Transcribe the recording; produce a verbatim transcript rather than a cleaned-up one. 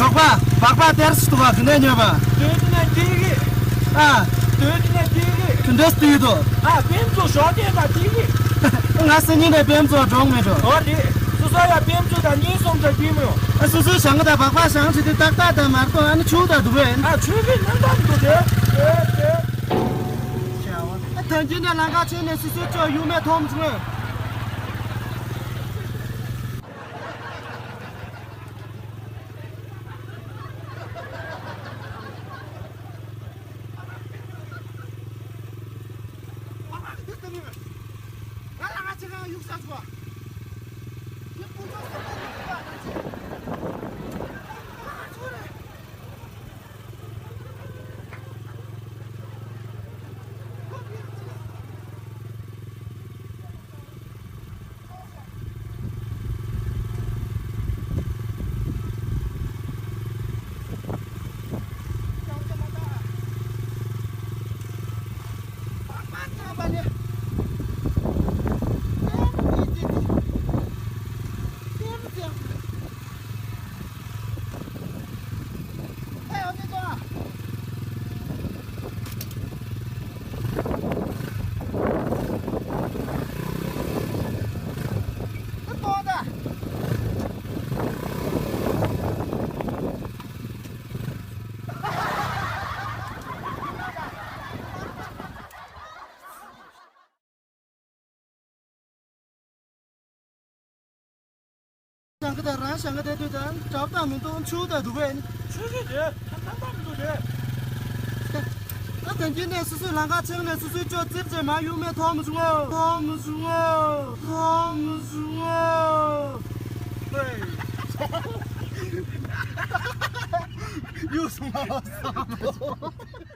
སྦག་སྦག་སྦག་སྦག་སྟེར་སུ་འདུག་ག་གི་ནས་ཉོས་པ། སྟོད་དེ་ནས་ཏིག་གི་ཨ། སྟོད་དེ་ནས་ཏིག་གི་དེ་འདྲས་བཏུས་འདུག་ཨ་པེམ་ཚོ་ཞོགས་ཏེ་ད་ཏིག་གི་ང་སེམས་ཉིན་ནས་པེམ་ཚོ་འགྲོང་མེད་འགྲོ། ཨོ་རེད། སོ་སོ་ཡ་པེམ་ཚོ་ད་གཉིས་གསུམ་ད་ཀྱི་མོ། ཨ་སོ་སོའི་ཞང་གི་ད་སྦག་སྦག་ཞང་ཆེ་དེ་ཏག་ཏག་ད་མར་གཏོང་ཨ་ནི་ཆུ་ད་འདུག་བས། ཨ་ཆུ་གི་ནང་ད་འདུག་དེ། ཨ་ཐང་ཆེན་ནས་ལང་ཀ་ཆེན་ནས་སོ་སོའི་ཅོ་ཡུག་མེད་ཐོམ་བྱུང་། ཞང་གི་ད་རང་ཞང་གི་དེ་དུས་ད་གྲབས་དང་མི་འདུག་ཆུ་ད་འདུག་བས་ནི། ཆུ་གི་རེད་ད་ཐང་ཐང་མི་འདུག་རེད། ད་དོན་གྱི་ནས་སོ་སོའི་ལང་ཀ་ཆེན་ནས་སོ་སོའི་ཅོ་རྩིབ་ཅེ་མ་ཡུག་མེད་ཐོམ་བྱུང་ངོ་། ཐོམ་བྱུང་ངོ་། ཐོམ་བྱུང་ངོ་། ཡུག་སོང་ང་བསམ།